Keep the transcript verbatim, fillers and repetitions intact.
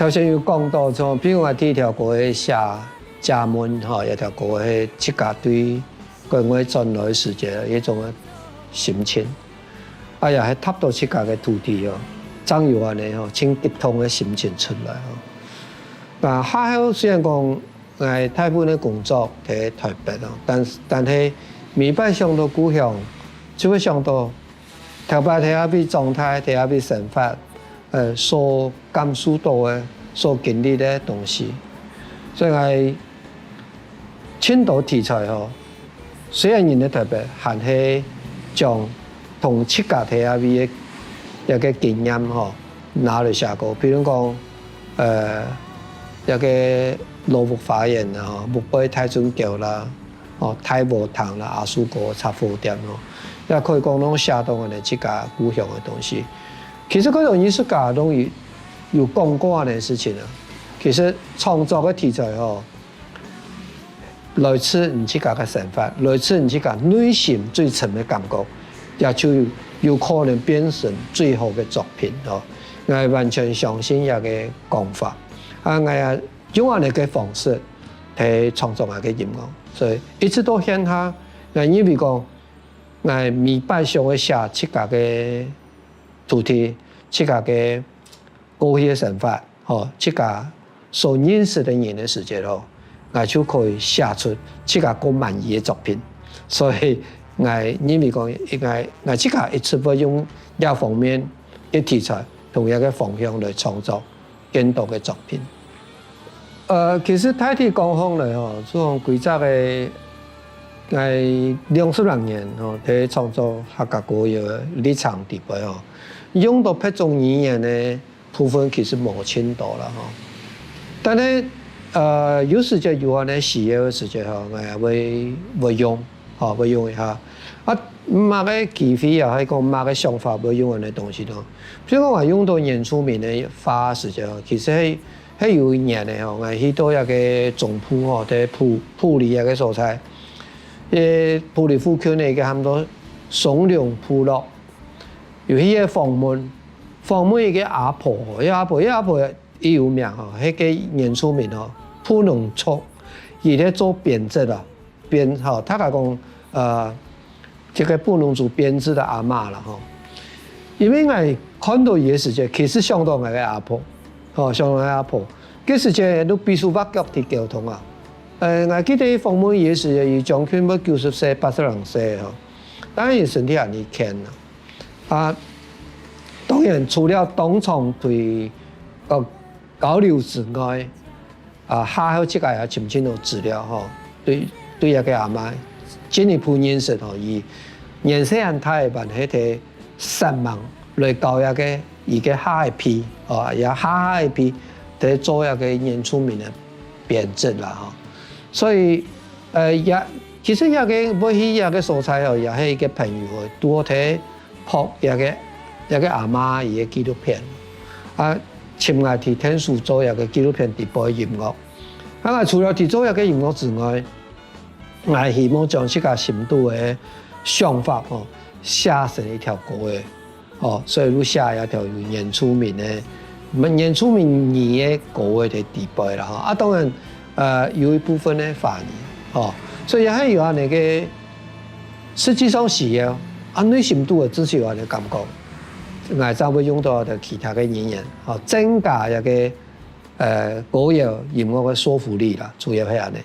頭先有講到，像譬如講第一條歌个寫家門吼，這條歌係自家對國外轉來个時節一種个心情，啊也係踏到自家个土地哦，正有恁呢吼，盡激動个心情出來哦。啊下後雖然講𠊎大部分个工作在台北哦，但但係每擺想到故鄉，就會想到頭擺在該位長大，在該位生活，呃，所感受到个、所經歷个東西。所以𠊎盡多題材吼，雖然人在台北，還係將同自家在該位个一個經驗吼，拿來寫歌。比如講，呃，一個老屋花園啊，吼，屋背大圳溝啦，哦，大禾埕啦，阿叔哥雜貨店咯，也可以講攏寫到𠊎等自家故鄉个東西。其實各種藝術家攏有有講過恁呢事情啊。其實創作个題材吼，來自你自家个生活，來自你自家內心最深个感覺，也就有有可能變成最好个作品哦。𠊎完全相信這個講法，啊，𠊎也用恁呢个方式來創作𠊎个音樂，所以一直到現下，𠊎認為講，𠊎每擺想愛寫自家个土地，自家个過去个生活，吼，自家所認識个人个時節吼，𠊎就可以寫出自家較滿意个作品。所以𠊎認為講，應該𠊎自家一直會用這方面个題材同這個方向來創作更多个作品。呃，其實大體講起來吼，就講歸隻个，𠊎兩十零年吼，在創作客家歌謠个歷程底背吼，用到別種語言个部分其實無盡多啦吼。但係，呃，有時節有恁呢需要个時節吼，𠊎也會會用，吼，會用一下。啊，麼个機會也係講麼个想法會用恁呢東西咯。譬如講，𠊎用到原住民个話个時節吼，其實係係有一年个吼，𠊎去到一個中部吼，在埔埔里一個所在，誒，埔里附近个一個喊做松隆部落，有去个訪問，訪問一個阿婆吼，一個阿婆，一個阿婆也有名吼，係個原住民吼，布農族，佢在做編織啊，編吼，大家講，呃，這個布農族編織个阿嬤啦吼。因為𠊎看到佢个時節，其實想到𠊎个阿婆，吼，想到𠊎阿婆。該時節都比手畫腳去溝通啊。呃，𠊎記得訪問佢个時節，佢將近要九十歲、八十零歲吼，當然佢身體還係健啦。啊，當然除了當場對，呃，交流之外， 啊，下後自家也尋盡多資料吼，對對這個阿嬤進一步認識吼，佢年歲恁大，還係在煞猛來教這個佢个下一輩，哦，也下下一輩在做這個原住民个編織啦吼。所以，呃，也其實這個會去這個所在吼，也係一個朋友吼，拄好在 拍這個這個阿嬤佢个紀錄片，啊，尋𠊎去𢯭手做這個紀錄片底背音樂。啊，𠊎除了去做這個音樂之外，𠊎希望將自家心肚个想法吼，寫成一條歌仔，吼，所以就寫一條有原住民个，原住民語个歌仔在底背啦，吼。啊，當然，呃，有一部分个華語，吼，所以也係有恁呢个 實際上需要，啊，內心肚个自家有恁呢感覺，𠊎正會用到其他个語言，吼，增加這個，呃，歌謠音樂个說服力啦，主要係恁呢。